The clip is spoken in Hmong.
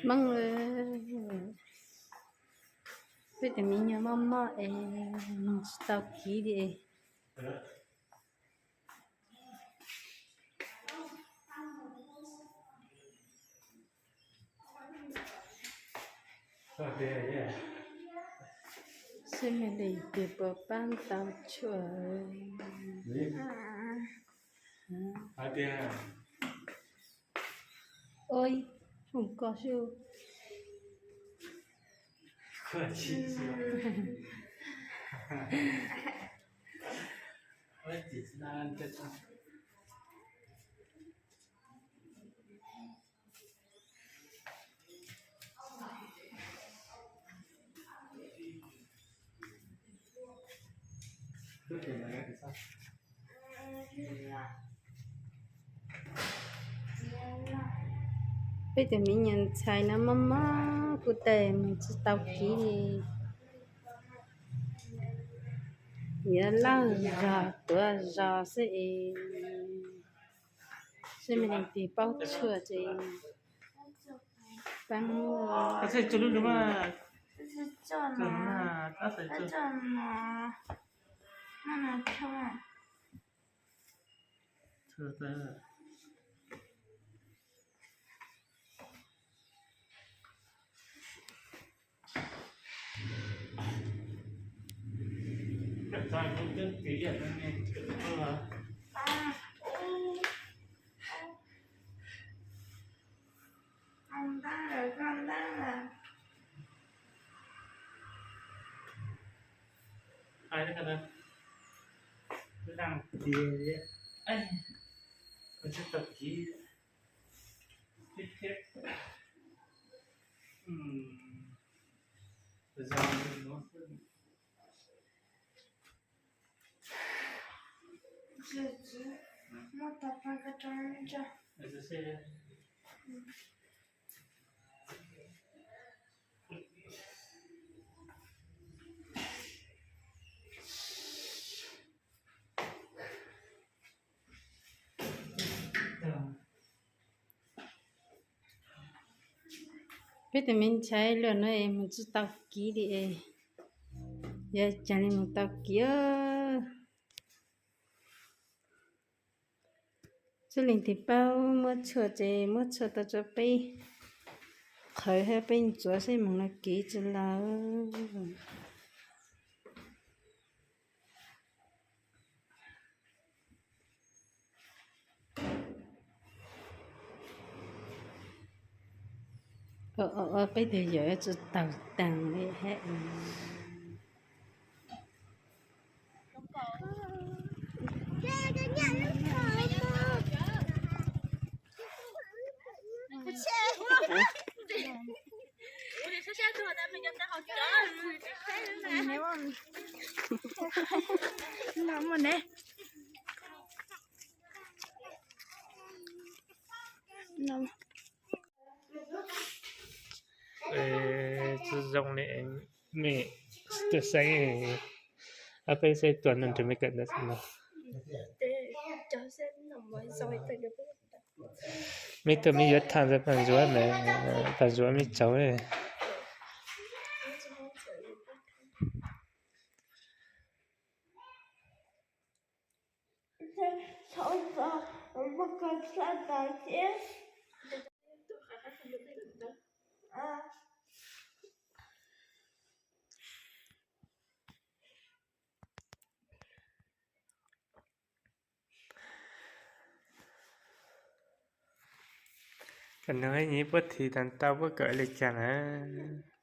Mob, peb tus me nyuam mob mob es moog tsis tau kiv li. Seb me leej twg puas paab tau tshuaj. Ua, foom koj xwb. Peb tus me nyuam ntxhais no mob mob kuj tau moog tsis tau kiv li. Yuav laj zog tuav zog xwb es, seb me leej twg paub tshuaj ces paab. Peb tus me ntxhais luag no es moog tsis tau kiv li es, yuav caag li moog tau kiv. Seb leej twg paub muab tshuaj ces muab tshuaj tau rua peb qhwv hab peb ntxuav seb moog no kiv tsi lawm. Peb tus yawm tsi taug taag li hab. Tsi zoo li, mej tuaj saib, ob peb saib tuaj nrug mej kawm ntawv no. Mej tuaj mej yuav tham ntawv Paj Ntsuab, Paj Ntsuab mej tsaug. Koj nug ib nyuag puab thim taag tau puab kawm le caag lawm.